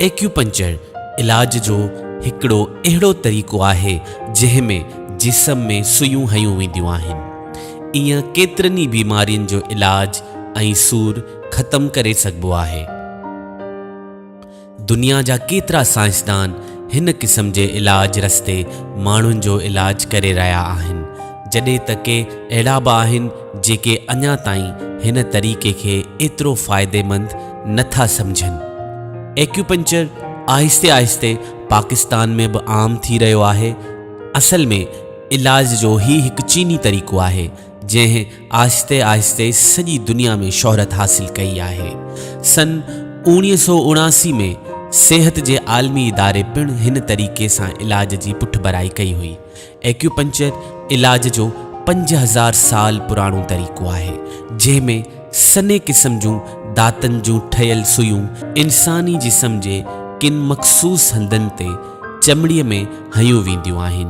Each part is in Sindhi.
ايڪيوپنچر علاج جو هڪڙو اهڙو طريقو آهي، جنهن ۾ جسم ۾ سوئيون هنيون وينديون آهن. ايئن ڪيترن ئي بيمارين جو علاج ۽ سور ختم ڪري سگهبو آهي. دنيا جا ڪيترا سائنسدان هن قسم جي علاج رستي ماڻهن جو علاج ڪري رهيا آهن، جڏهن ته ڪي اهڙا به آهن جيڪي اڃا تائين هن طريقي کي ايترو فائديمند نه ٿا سمجهن. ايڪيوپنچر آهستي آهستي پاڪستان ۾ به عام ٿي رهيو آهي. اصل ۾ علاج جو هي هڪ چيني طريقو آهي، جنهن آهستي آهستي سڄي دنيا ۾ شهرت حاصل ڪئي آهي. سن 1979 ۾ صحت جي عالمي اداري پڻ هن طريقي سان علاج جي پٺڀرائي ڪئي هئي. ايڪيوپنچر علاج جو 5000 سال پراڻو طريقو آهي، جنهن ۾ سنهي قسم جون داتن جون ٺهيل سوئيون انساني جسم جي ڪن مخصوص هنڌن تي چمڙيء ۾ هنيون وينديون آهن.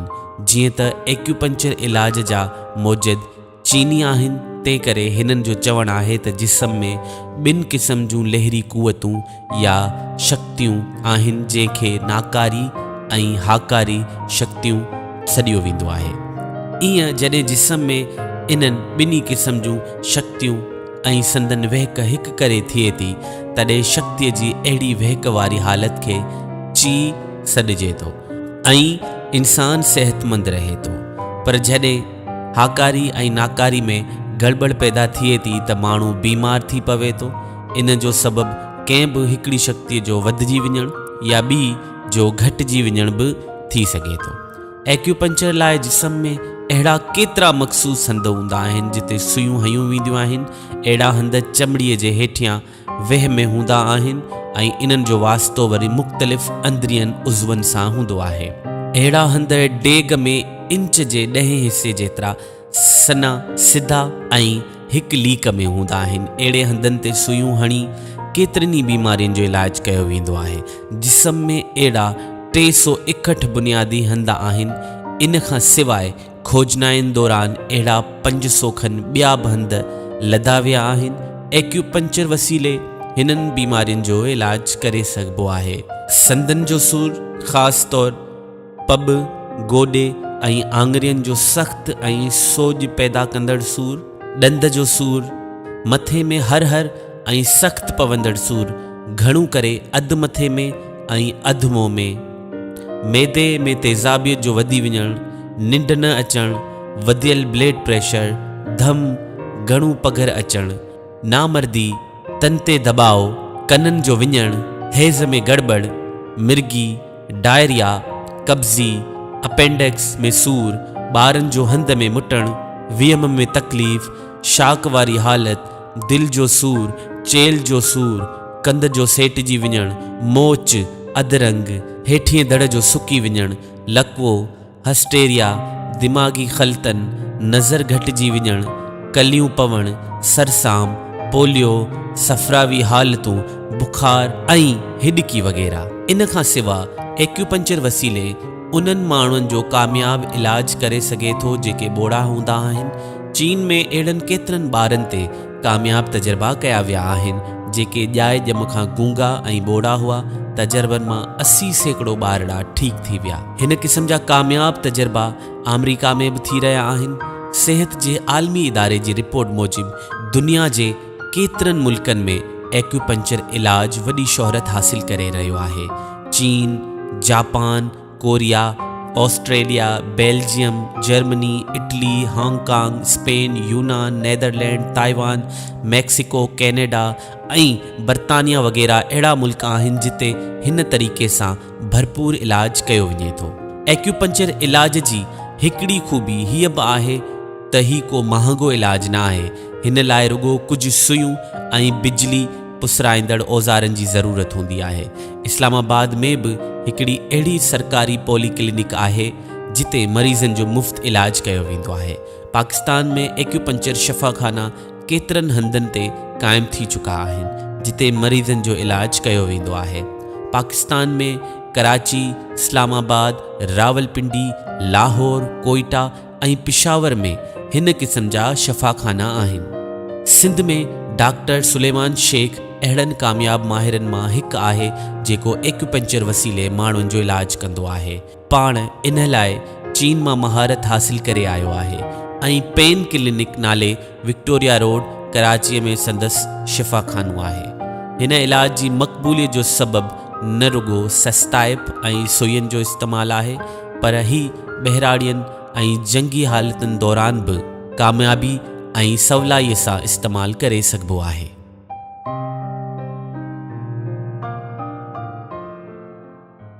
جيئن ته ايڪيوپنچر علاج جا موجد چيني آهن، تنهن ڪري هنن جو چوڻ آهي ته جسم ۾ ٻن قسم جون لهري قوتون يا شڪتيون آهن، جنهن کي ناڪاري ۽ هاڪاري شڪتيون سڏيو ويندو آهي. ايئن جڏهن جسم ۾ انهن ٻنهي قسم جون شڪتيون ۽ سندن وهڪ هڪ ڪري ٿئي ٿي، تڏهن شڪتيء جي اهڙي وهڪ واري حالت کي چي سڏجي ٿو. ۽ انسان صحتمند رهي ٿو پر جڏهن هاڪاري ۽ ناڪاري ۾ گڙٻڙ پيدا ٿئي ٿي ته ماڻهو بيمار ٿي پوي ٿو. ان جو سبب ڪنهن به هڪڙي شڪتيء جو وڌجي وڃڻ يا ٻي جو گهٽجي وڃڻ به ٿي سگهي ٿو. ايڪيوپنچر لاء جسم ۾ اهڙا ڪيترا مخصوص هنڌ هوندا آهن جتي سوئيون هنيون وينديون آهن. اهڙا هنڌ چمڙيء جي هيٺيان ويهه ۾ هوندا آهن ۽ انهن جو واسطو وري مختلف اندرين عضون سان هوندو آهي. اهڙا هنڌ ڊيگهه ۾ انچ جي ڏهين حصي جيترا سنها، سڌا ۽ هڪ ليڪ ۾ هوندا آهن. اهڙي هنڌن تي سوئيون هڻي ڪيترين ئي بيمارين جو علاج ڪيو ويندو آهي. جسم ۾ اهڙا 361 بنيادي هنڌ آهن. ان کان سواء کوجنائن دوران اهڙا 500 کن ٻيا به هنڌ لڌا ويا آهن. ايڪيوپنچر وسيلي هنن بيمارين جو علاج ڪري سگهبو آهي. سنڌن جو سور، خاص طور پٻ، گوڏي ۽ آڱرين جو سخت ۽ سوڄ پيدا ڪندڙ سور، ڏند جو سور، مٿي ۾ هر هر ۽ سخت پوندڙ سور، گهڻو ڪري اڌ مٿي ۾ ۽ اڌ منهن ۾، معدي ۾ تيزابيت جو وڌي وڃڻ، ننڊ نه اچڻ، وڌيل بليڊ پريشر، دم، گهڻو پگهر اچڻ، نامردي، تن تي دٻاء، ڪنن جو وڃڻ، حيض ۾ گڙٻڙ، مرگي، ڊائريا، قبضي، اپينڊڪس ۾ سور، ٻارن جو هنڌ ۾ مٽڻ، ويم ۾ تڪليف، شاڪ واري حالت، دل جو سور، چيلهه جو سور، ڪنڌ جو سيٽجي وڃڻ، موچ، اڌ رنگ، هيٺئين ڌڙ جو سڪي وڃڻ، لقوو، هسٽيريا، دماغي خلطن، نظر گهٽجي وڃڻ، ڪليون پوڻ، سرسام، پوليو، صفراوي حالتون، بخار ۽ هڏڪي وغيره. ان کان سوا ايڪيوپنچر وسيلي انهن ماڻهن جو ڪامياب علاج ڪري سگهي ٿو جيڪي ٻوڙا هوندا آهن. چين ۾ اهڙن ڪيترن ٻارن تي ڪامياب تجربا ڪيا ويا آهن جيڪي ڄائي ڄم کان گونگا ۽ ٻوڙا هئا، تجربن مان 80% ٻارڙا ٺيڪ ٿي ويا. هن قسم جا ڪامياب تجربا آمريڪا ۾ به ٿي رهيا آهن. صحت جي عالمي اداري جي رپورٽ موجب دنيا جي ڪيترن ملڪن ۾ ايڪيوپنچر علاج وڏي شهرت حاصل ڪري رهيو آهي. چين، Japan, Korea, Australia, Belgium, Germany, Italy, Hong Kong, Spain, يونان، نيدرلينڊ، تائيوان، ميڪسيڪو، ڪينيڊا ۽ برطانيا وغيره اهڙا ملڪ آهن جتي هن طريقي سان ڀرپور علاج ڪيو وڃي ٿو. ايڪيوپنچر علاج جي هڪڙي خوبي هيء به آهي ته هي ڪو مهانگو علاج نه آهي. هن لاء رڳو ڪجهه سوئيون ۽ بجلي پسرائيندڙ اوزارن جي ضرورت هوندي آهي. اسلام آباد ۾ به هڪڙي اهڙي سرڪاري پولي ڪلينڪ آهي جتي مريضن جو مفت علاج ڪيو ويندو آهي. پاڪستان ۾ ايڪيوپنچر شفاخانا ڪيترن هنڌن تي قائم ٿي چڪا آهن جتي مريضن جو علاج ڪيو ويندو آهي. پاڪستان ۾ ڪراچي، اسلام آباد، راولپنڊي، لاهور، ڪوئيٽا ۽ پشاور ۾ هن قسم جا شفاخانا آهن. سنڌ ۾ ڊاڪٽر سليمان شيخ اهڙن ڪامياب ماهرن مان هڪ آهي جيڪو ايڪيوپنچر وسيلي ماڻهن جو علاج ڪندو آهي. پاڻ ان لاء چين مان مهارت حاصل ڪري آيو آهي ۽ پين ڪلينڪ نالي وڪٽوريا روڊ ڪراچيء ۾ سندس شفاخانو آهي. هن علاج جي مقبوليت جو سبب نه رڳو سستائپ ۽ سوئين جو استعمال آهي پر هي ٻهراڙين ۽ جنگي حالتن دوران به ڪاميابي ۽ سولائيء سان استعمال ڪري سگهبو آهي.